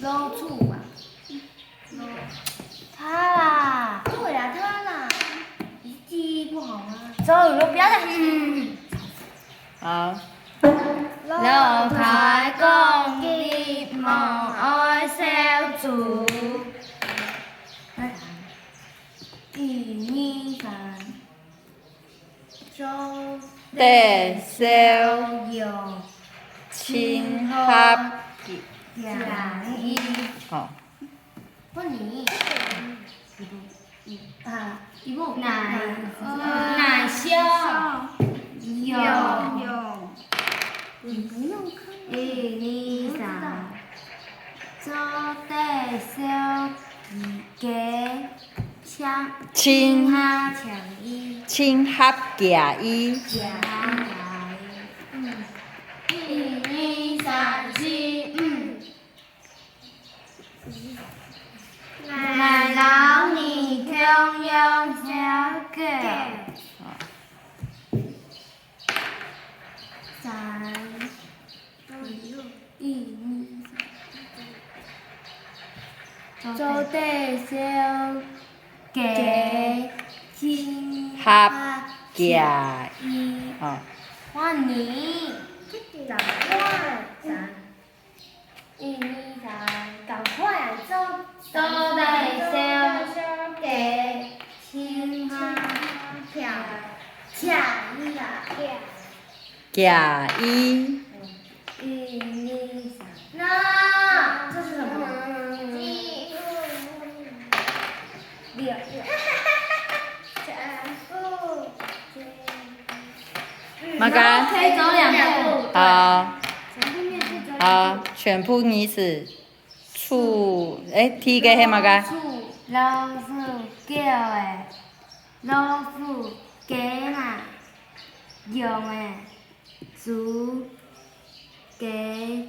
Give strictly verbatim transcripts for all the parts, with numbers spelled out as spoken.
老鼠啊。老，它啦。对啦，它啦。你记忆不好吗？周雨露，不要再，嗯。好。老太讲，你莫爱烧猪。一、二、三。 做得烧肉，清合厥衣。哦。换你。啊，一步。乃，乃烧肉。你不用看。一、二、三。做得烧雞。 清，清，合厥衣。清合厥衣。厥衣。嗯。一、二、三、四、五。𠊎摎你共樣燒雞。 三，一、二、三。做得燒雞，清合厥衣。哦。換你。三。 一、二、三，趕快啊，做，做得燒雞，清合厥，厥衣啦。厥衣。一、二、三。那，這是什麼？六。全部。 麼个？然後可以走兩步。好。全部面試走兩步。好，全部你是鼠，欸，第一个係麼个？老鼠，老鼠，狗仔，老虎，雞嘛，羊仔，豬，雞，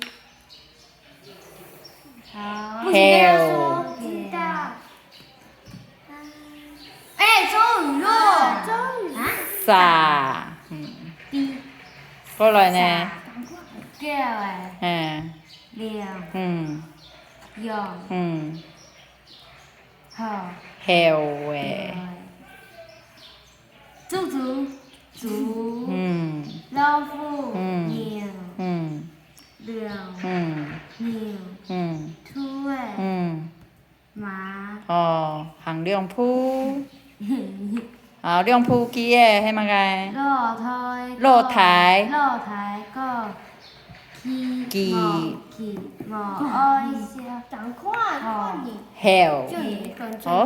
好。不行，跟他說。猴。知道。欸，周雨露。周雨露。啊？蛇。嗯。豬。過來呢？蛇。狗仔。嗯。龍。嗯。羊。嗯。猴。猴仔。猴仔。 豬豬，豬。嗯。老虎，嗯。牛。嗯。龍。嗯。牛。嗯。兔仔。嗯。馬。哦，行兩步。好，兩步雞仔，係麼个？老太，老太。老太講，佢，佢。無，佢無愛笑。趕快，哦。換你。猴。就你一個人最好。哦。